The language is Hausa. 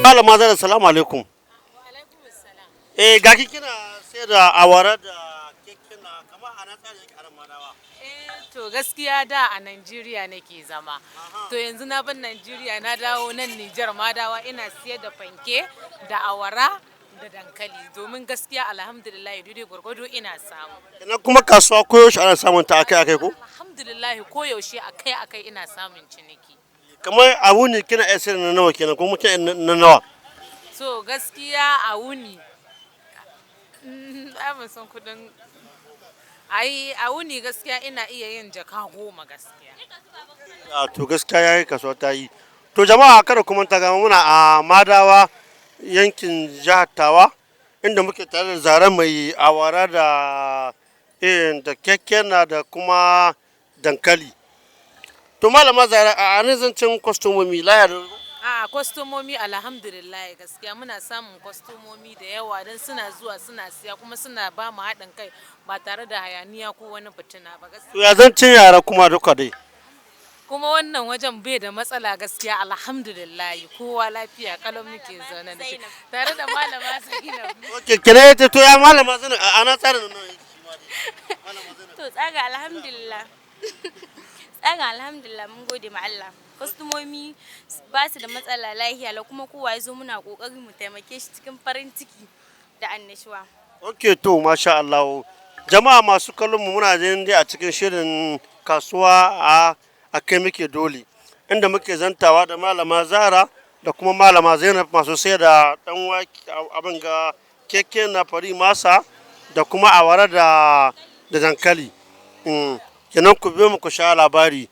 Malama Zara, salamu alaikum. Eh, ga ki kina sai da awara da kekuna, kamar ana tsari yake a nan Madawa? Eh, to gaskiya da a Najeriya nake zama. To yanzu na bar Najeriya, na dawo nan Nijar, Madawa, ina siyar da fanke da awara da dankali, domin gaskiya alhamdulillah, daidai gwargwado ina samu. Kenan kuma kasuwa koyaushe ana samun ta akai akai ko? Alhamdulillah, koyaushe akai akai ina samun ciniki. Kamar a wuni kina iya sayar na nawa kenan, kuma kina na nawa? So gaskiya a wuni ai ban san kudin, ai a wuni gaskiya ina iya yin jaka 10 gaskiya. A to, gaskiya yayi, kasuwa ta yi. To jama'a, kada ku manta, ga muna a Madawa, yankin jihar Tawa, inda muke tare da Zara mai awara da irin da kekena da kuma dankali. To malama Zara, a nan zancen kwastomomi laya? A kwastomomi alhamdulillah, gaskiya muna samun kwastomomi da yawa, don suna zuwa suna siya, kuma suna ba mu haɗin kai ba tare da hayaniya ko wani fitina ba gaskiya. To ya zancen yara kuma duka dai? Kuma wannan wajen bai da matsala gaskiya, alhamdulillah, kowa lafiya kalau muke zaune da shi tare da malama Zainab. Ok, kenan ita. To ya malama Zainab, ana tsarin nan yake shi ma dai? Malama Zainab. To tsaga alhamdulillah. Tsaga alhamdulillah, mun gode ma Allah. Kwastomomi ba su da matsala, lahiya lau, kuma kowa ya zo muna kokari mu taimake shi cikin farin ciki da annashuwa. Ok, to masha Allah. Jama'a masu kallon mu, muna jin dai a cikin shirin Kasuwa a Kai Muke Dole, inda muke zantawa da malama Zara da kuma malama Zainab, masu sai da dan wake, abin ga keke na fari, masa da kuma awara da dankali. Kenan ku biyo mu ku sha labari.